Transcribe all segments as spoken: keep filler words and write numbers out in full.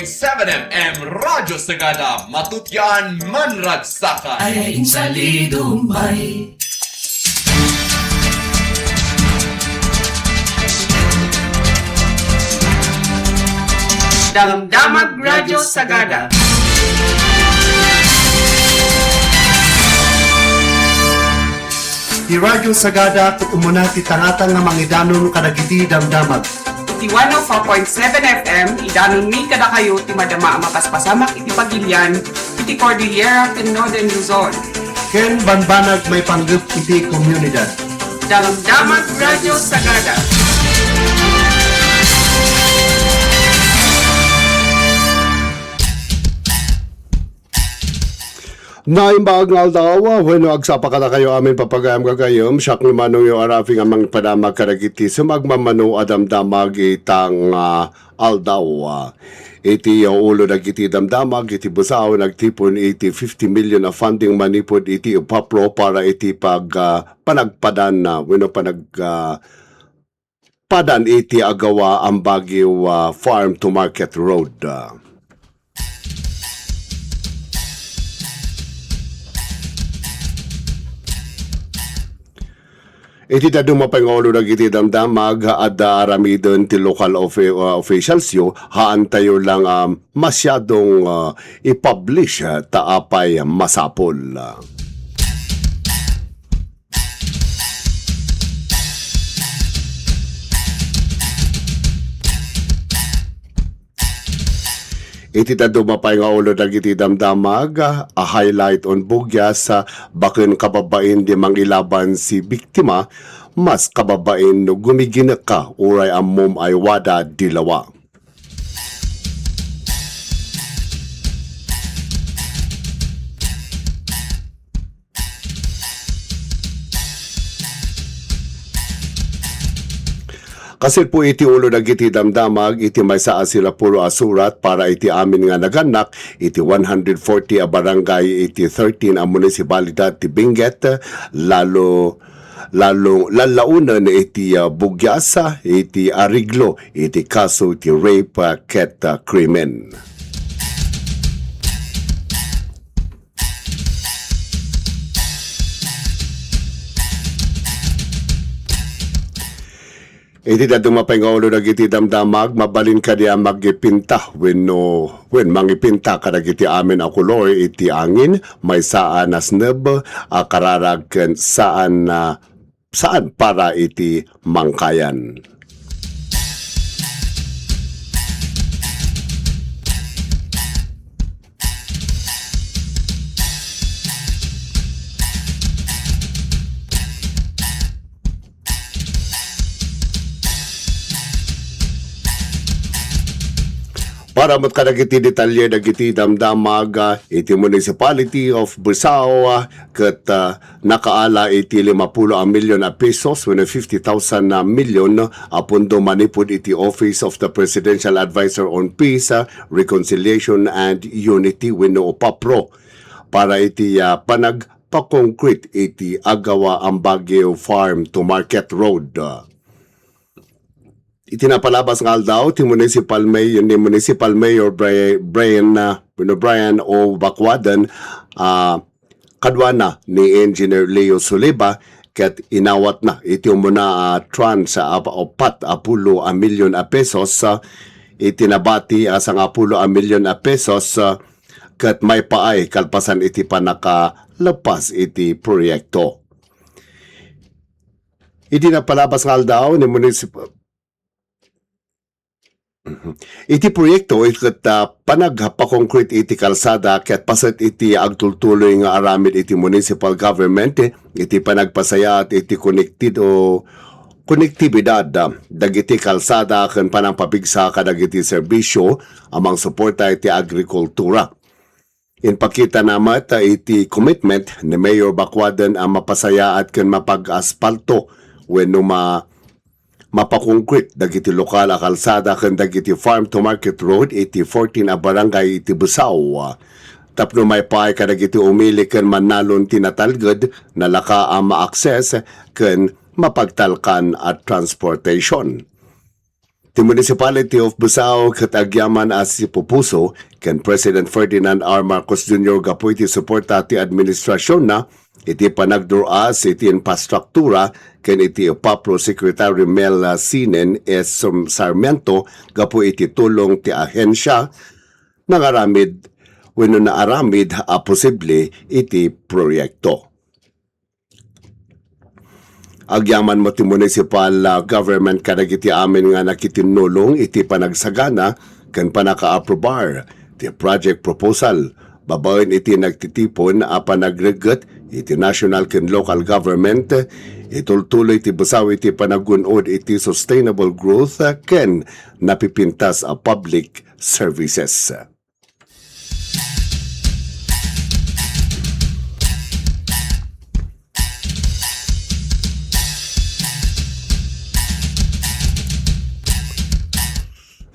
seven F M Radyo Sagada, matutian, manragsakan. Ay, ay, insalido, may. Damdamag Radyo Sagada. Ti Radyo Sagada ket umuna ti tangatang nga mangidanon kadagiti damdamag. Iti one oh four point seven F M, idanonmi kadakayo ti madama a mapaspasamak iti pagilian iti Cordillera ken Northern Luzon. Ken bambanag maipanggep iti komunidad. Damdamag Radyo Sagada. Naimbag nga aldaw, wenno agsapa kadakayo amin, papagayam gagayem, siak ni Manongyo a Rafi nga mangipadamak kadagiti sumagmamano a damdamag ita nga aldaw. Iti ulo dagiti damdamag iti Busao, nagtipon iti fifty million a funding manipud iti UPAPRO para iti pag, ah, panagpadan, ah, wenno panag, ah, padan iti agawa a Baguio, ah, Farm to Market Road. Iti dadduma pay nga ulo dagiti damdamag, adda aramiden ti local offi-, ah, officialsyo, haantayo lang, ah, masyadong, ah, i-publish, ah, ta apay masapul. Iti dadduma pay nga ulo dagiti damdamag, a highlight on bugyas, baken kababain di mangilaban si biktima, mas kababain no gumiginekka uray ammom a iwada di lawa. Kasilpo iti ulo dagiti damdamag iti maysa a sirapuro a surat para iti amin nga nagannak iti one hundred forty a barangay iti thirteen a munisipalidad ti Benguet, lalo, lalo, lallaonen iti, ah, bugyas, ah, iti areglo iti kaso ti rape, ah, ket, ah, krimen. Iti dadduma pay nga ulo dagiti damdamag, mabalin kadi a magipinta wenno, wen mangipinta kadagiti amin a kolor iti angin, maysa a nasneb a kararag ken saan a saan para iti mangkayan. Para met kadagiti detalye dagiti damdamag, ah, iti Municipality of Busao, ah, ket, ah, nakaala iti limapulo a milyon a pesos wenno fifty thousand a milyon a pondo manipud iti Office of the Presidential Advisor on Peace, ah, Reconciliation and Unity wenno OPAPRO para iti, ah, panagpa-concrete iti agawa a Baguio Farm to Market Road. Iti napalabas nga aldaw, ti Municipal Mayor, ni Municipal Mayor Bri-, Brian, ah, wenno Brian O. Bacuadan, ah, kaduana ni Engineer Leo Soliva, ket inawatna iti umuna a tranche a ap-, upat a pulo a milyon a pesos, ah, iti nabati a sangapulo a milyon a pesos, ah, ket maipaay kalpasan iti pannakaleppas iti proyekto. Iti napalabas nga aldaw ni Municipal Mhm. Iti proyekto, ket, ah, panagpa-concrete iti kalsada ket paset iti agtultuloy nga aramid iti municipal government, eh, iti panagpasayaat iti connected o konektibidad, ah, dagiti kalsada ken panangpapigsa kadagiti serbisyo a mangsuporta iti agrikultura. Inpakitana met iti commitment ni Mayor Bacuadan a mapasayaat ken mapag-aspalto wenno ma-, mapa-concrete dagiti lokal a kalsada ken dagiti farm to market road iti fourteen a barangay iti Busao, tapno maipaay kadagiti umili ken mannalon ti natalged, nalaka a ma-access ken mapagtalkan a transportation. Ti Municipality of Busao ket agyaman a sipupuso ken President Ferdinand R. Marcos Junior gapu iti suporta ti administrasionna iti panagdur-as iti infrastruktura ken iti PAPRO Secretary Mel Sinen S. Sarmiento gapu iti tulong ti ahensia nangaramid wenno naaramid a posible iti proyekto. Agyaman met ti municipal, ah, government kadagiti amin nga nakitinnulong iti panagsagana ken panakaaprobar ti project proposal babaen iti nagtitipon a panagregget iti national ken local government. Itultuloy ti Busao iti panagun-od iti sustainable growth, ah, ken napipintas a public services.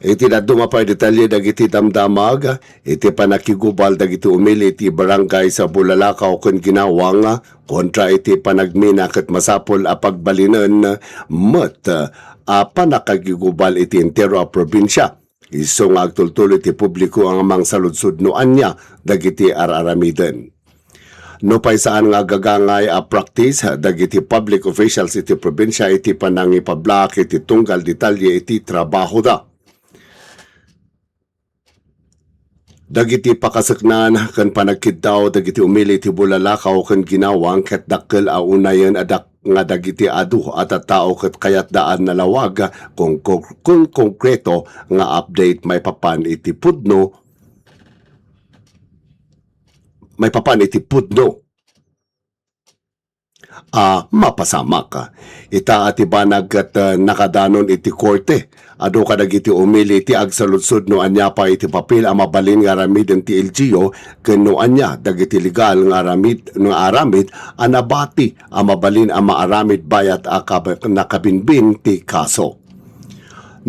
Iti dadduma pay detalye dagiti damdamag iti panakigubal dagiti umili iti barangay sa Bulalakaw ken Ginawang kontra iti panagmina ket masapul a pagbalinen met a panakagigubal iti entero a probinsia. Isu nga agtultuloy ti publiko nga mangsaludsod no ania dagiti ar-aramiden. Nupay saan nga agagangay a practice dagiti public officials iti probinsia iti panangipablaak iti tunggal detalye iti trabahoda. Dagiti pakaseknan ken panagkiddaw dagiti umili iti Bulalakaw ken Ginawang ket dakkel a unayen a dak-, nga dagiti adu a tattao ket kayatda a nalawag kon, kon, kon konkreto nga update maipapan iti pudno, maipapan iti pudno a mapasamak. Ita a ti banag ket, eh, nakadanon iti korte. Adu kadagiti umili ti agsaludsod no ania pay iti papel a mabalin nga aramiden ti L G U ken no ania dagiti legal nga aramid, nga aramid a nabati a mabalin a maaramid bayat a kab-, nakabinbin ti kaso.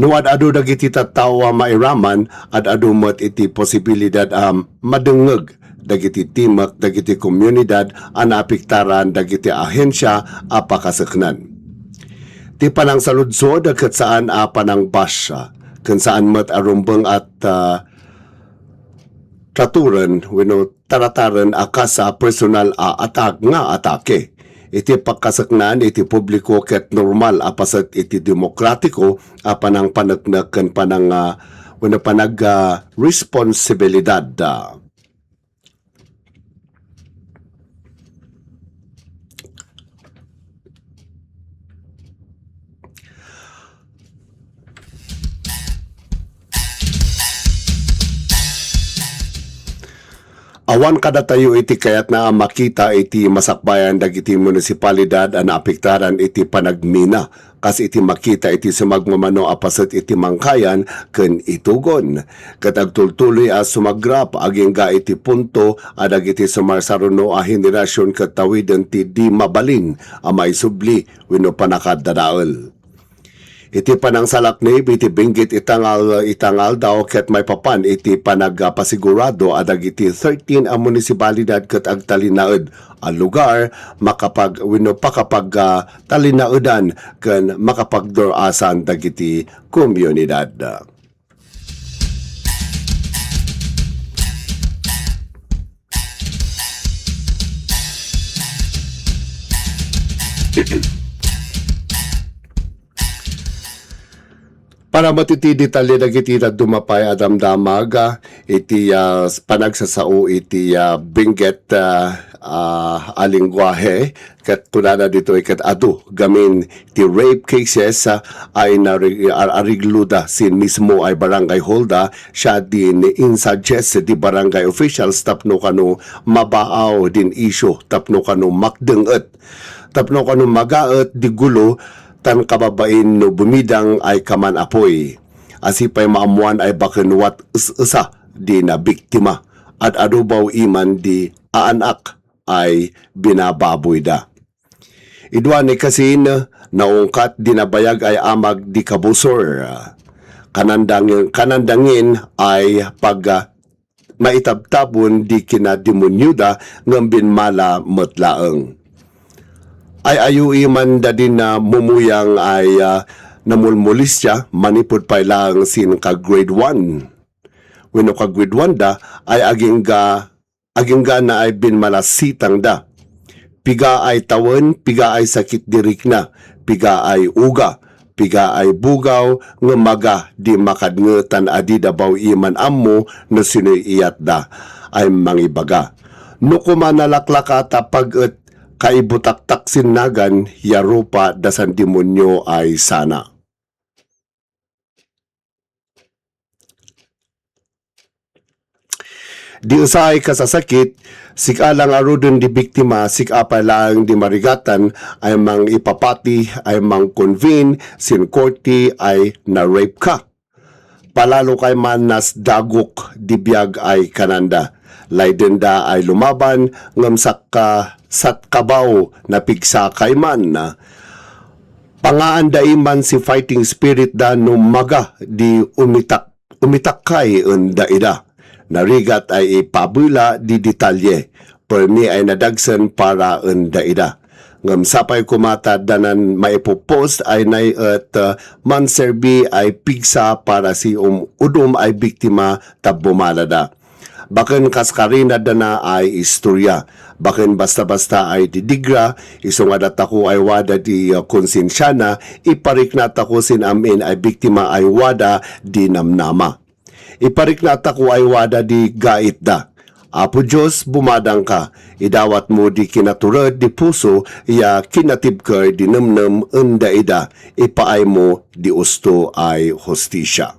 No ad-adu dagiti tattao a mairaman, ad-adu met iti posibilidad a madengngeg dagiti timek dagiti komunidad a naapektaran dagiti ahensia a pakaseknan. Ti panangsaludsod ket saan a panangbash, ken saan met a rumbeng a, ah, traturen wenno tarataren a kas a personal a atak nga atake. Iti pakaseknan iti publiko ket normal a paset iti demokratiko a panangpaneknek ken panang, ah, wenno panag, ah, responsibilidad. Awan kadatayo iti kayatna a makita iti masakbayan dagiti munisipalidad a naapektaran iti panagmina, kas iti makita iti sumagmamano a paset iti Mangkayan ken Itugon. Ket agtultuloy a sumagrap agingga iti punto a dagiti sumarsaruno a henerasion ket tawiden ti di mabalin a maisubli wenno panakaddadael. Iti panangsalaknib iti binggit itangal, itangaldaw ket maipapan iti panagapasigurado a dagiti thirteen a munisipalidad ket agtalinaed a lugar makapag-, wenno pakapag-, ah, talinaedan ken makapagdur-asan dagiti komunidad. Para met iti detalye dagiti dadduma pay a damdamag, ah, iti, ah, panagsasao iti, ah, binggit, ah, ah, a lengguahe, ket kunana ditoy ket adu gamin ti rape cases, ah, ay nari-, ar-, arigloda sin mismo ay barangay hallda, siya din insuggest di barangay officials tapno kano mabaaw din issue, tapno kano makdeng-et, tapno kano magaet di gulo, tan kababain no bumidang ay kaman apoy. Asi pay maammoan ay baken wat es-esa di nabiktima, ad-adu baw iman di aanak ay binababoyda. Idua ni kasin, naungkat di nabayag ay amag di kabusor. Kanandang-, kanandangin ay pag-, maitabtabon di kinademonioda ngem binmala met laeng. Ay-ayo iman da din a mumuyang ay, ah, namulmulisia manipud pay laeng sin ka-grade one. Wenno ka-grade one da ay agingga, aginggana ay binmalasitangda. Piga ay tawen, piga ay sakit di rikna, piga ay uga, piga ay bugaw, ngem maga di makadngetan a dida baw-i man ammo no sinoy iyatda ay mangibaga. No koma nalaklaka ta pag-et kaibutaktak sin nagan, ya rupa da sandemonio ay sana. Di usay kasasakit, sik-a la ngaruden di biktima, sik-a pay laeng di marigatan ay mangipapati, ay mang-convince sin korte ay na-rape ka. Palalo kay man nasdagok di biag ay kananda. Laydenda ay lumaban, ngem sakka-, satkabaw napigsa kay man. Pangaanda iman si fighting spirit da no maga di umitak-, umitakkay en daida. Narigat ay ipabela di detalye. Permi ay nadagsen para en daida. Ngem sapay koma ta danan maipopost ay nay et, uh, manserbi ay pigsa para si um-, udum ay biktima ta bumalada. Baken kas karina dana ay istorya. Baken basta-basta ay didigra, isu nga datako ay wada di, uh, konsensiana, ipariknatako sin am-in ay biktima ay wada di namnama. Ipariknatako ay wada di gaitda. Apo Dios, bumadangka, idawatmo di kinatured di puso ya kinatibker di nemnem en daida, ipaaymo di usto ay hustisia.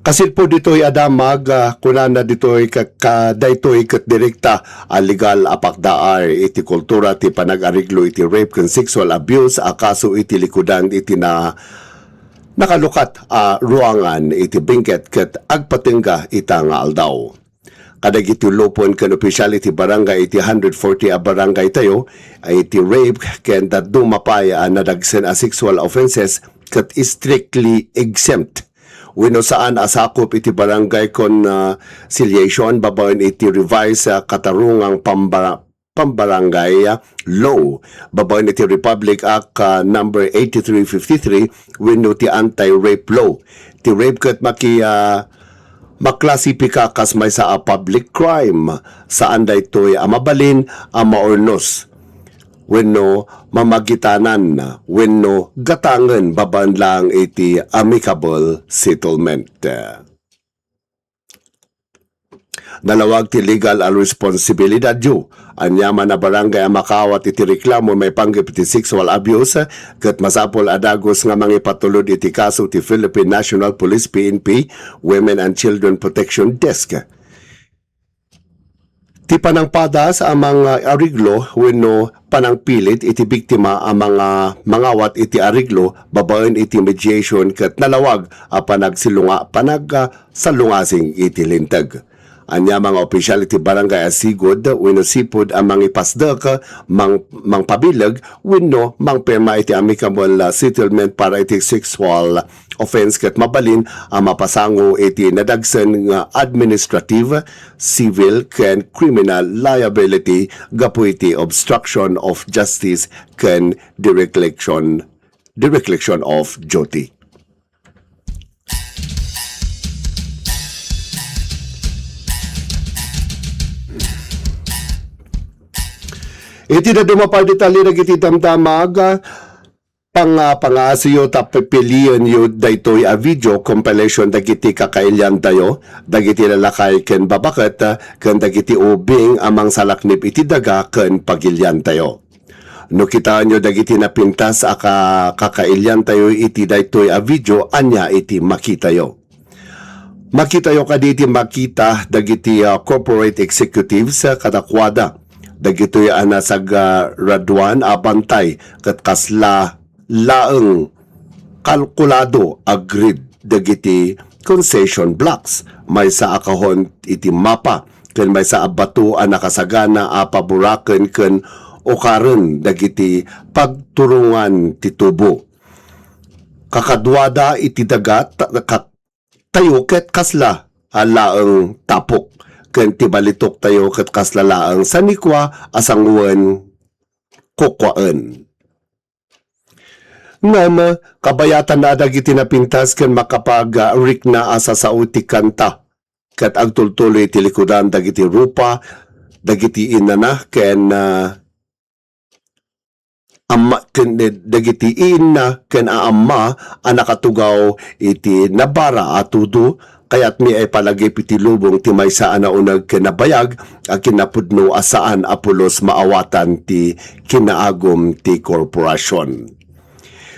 Kasilpo ditoy a damag, ah, kunana ditoy ka, ka, daytoy ket direkta a legal a pakdaar iti kultura ti panag-ariglo iti rape ken sexual abuse a kaso iti likudan iti na, nakalukat a ruangan iti Benguet ket agpatengga ita nga aldaw. Kadagiti ullopen ken opisyal iti barangay iti hundred forty a barangay tayo, iti rape ken dadduma pay a nadagsen a sexual offenses ket strictly exempt wenno saan a sakup iti barangay conciliation babaen iti revised, ah, katarungang pambara-, pambarangay, ah, law, babaen iti Republic Act, ah, number eighty-three fifty-three wenno ti anti-rape law. Ti rape ket maki-, ah, maklasipika kas maysa a public crime. Saan daytoy a mabalin a maurnos wenno mamagitanan wenno gatangen babaen laeng iti amicable settlement. Nalawag ti legal a responsibilidadyo. Aniaman a barangay a makaawat iti reklamo maipanggep iti sexual abuse, ket masapul a dagus nga mangipatulod iti kaso ti Philippine National Police, P N P, Women and Children Protection Desk. Ti panangpadas a mangaariglo wenno panangpilit iti biktima a manga-, mangawat iti ariglo babaen iti mediation ket nalawag a panagsilunga-, panag-, ah, salungasing iti linteg. Ania nga opisyal iti barangay a sigud wenno sipud a mangipasdek, mang-, mangpabileg wenno mangpirma iti amicable, ah, settlement para iti sexual offense ket mabalin a mapasango iti nadagsen nga administrative, civil, ken criminal liability gapu iti obstruction of justice ken dereliction, dereliction of duty. Iti dadduma pay detalye dagiti damdamag, pang-, pangaasiyo ta pipilienyo daytoy a video compilation dagiti kakailiantayo, dagiti lalakay ken babaket, ken dagiti ubing a mangsalaknib iti daga ken pagiliantayo. No kitaenyo dagiti napintas a ka-, kakailiantayo iti daytoy a video, ania iti makitayo? Makitayo kadi iti makita dagiti, ah, corporate executives, ah, kadakuada. Dagitoy a nasagaraduan a bantay ket kasla laeng kalkulado a grid dagiti concession blocks, maysa a kahon iti mapa, ken maysa a bato a nakasagana a paburaken ken ukaren dagiti pagturongan ti tubo. Kakaduada iti daga, ta-, ka-, tayo ket kasla a laeng tapok. ken ti balitok tayo ket kasla laeng sanikua a sangoen kukuaen. Ngem, kabayatan a dagiti napintas ken makapagrikna a sasao ti kanta, ket agtultuloy ti likudan dagiti rupa dagiti innana ken, ah, amma, ken dagiti inna ken aamma a nakatugaw iti nabara a tudo, kayatmi a ipalagip iti lubong ti maysa a nauneg ken nabayag a kinapudno a saan a pulos maawatan ti kinaagum ti korporasion.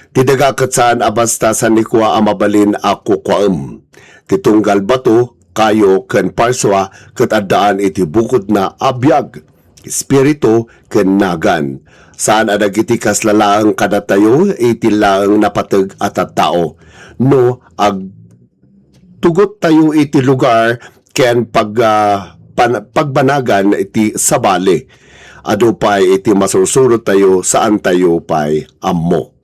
Ti daga ket saan a basta sanikua a mabalin a kukuaem. Ti tunggal bato, kayo, ken parsua ket addaan iti bukodna a biag, espiritu, ken nagan. Saan a dagiti kasla laeng kadatayo iti laeng napateg a tattao. No agtugottayo iti lugar ken pag-, ah, pan-, pagbanagan iti sabali. Adu pay iti masursurottayo, saantayo pay ammo.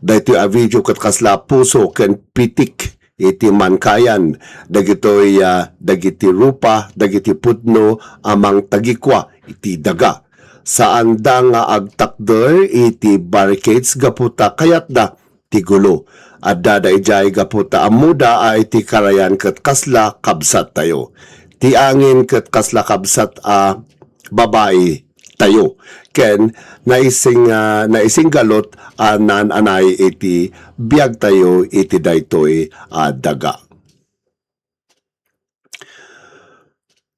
Daytoy a video ket kasla puso ken pitik iti mankayan, dagitoy, ah, dagiti rupa, dagiti pudno a mangtagikua iti daga. Saanda nga agtakder iti barricades gapu ta kayatda ti gulo. Addada idiay gapu ta ammoda a iti karayan ket kasla kabsattayo. Ti angin ket kasla kabsat a babai tayo, ken naising-, ah, naisinggalut a naan-anay iti biagtayo iti daytoy a daga.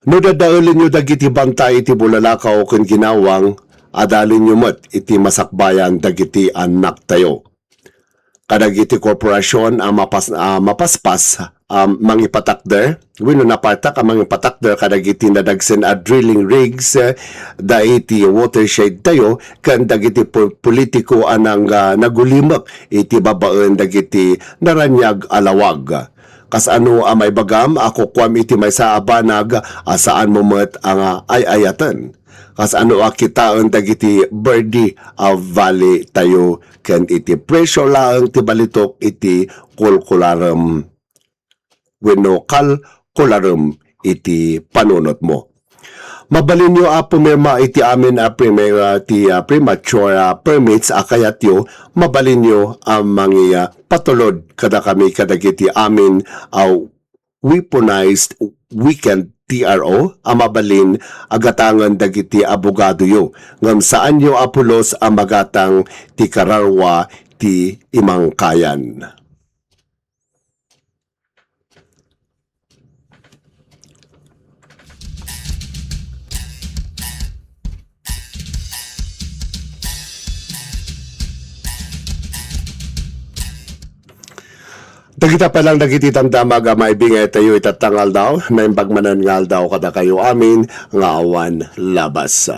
No daddaelenyo dagiti bantay iti bulalakaw ken ginawang, adalenyo met iti masakbayan dagiti annaktayo. Kadagiti korporasion a mapas-, a mapaspas a mangipatakder wenno napartak a mangipatakder kadagiti nadagsen a drilling rigs, eh, da iti watershed tayo ken dagiti pu-, politiko a nang-, ah, nagulimek iti babaen dagiti naraniag a lawag. Kasano a maibagam a kukuam iti maysa a banag a saanmo met a nga ay-ayaten? Kasano a kitaen dagiti Verde a Valley tayo ken iti presio laeng ti balitok iti kulkularem wenno kalkularem iti panunotmo? Mabalinyo a pumirma iti amin a primera ti, ah, premature, ah, permits a kayatyo. Mabalinyo a mangi-, ah, patulod kadakami kadagiti amin a weaponized weekend T R O a mabalin a gatangen dagiti abogadoyo, ngem saanyo a pulos a magatang ti kararua ti imangkayan. Dagita pay lang dagiti damdamag a maibingay tayo itatta nga aldaw. Naimbag manen nga aldaw kadakayo amin nga awan labas.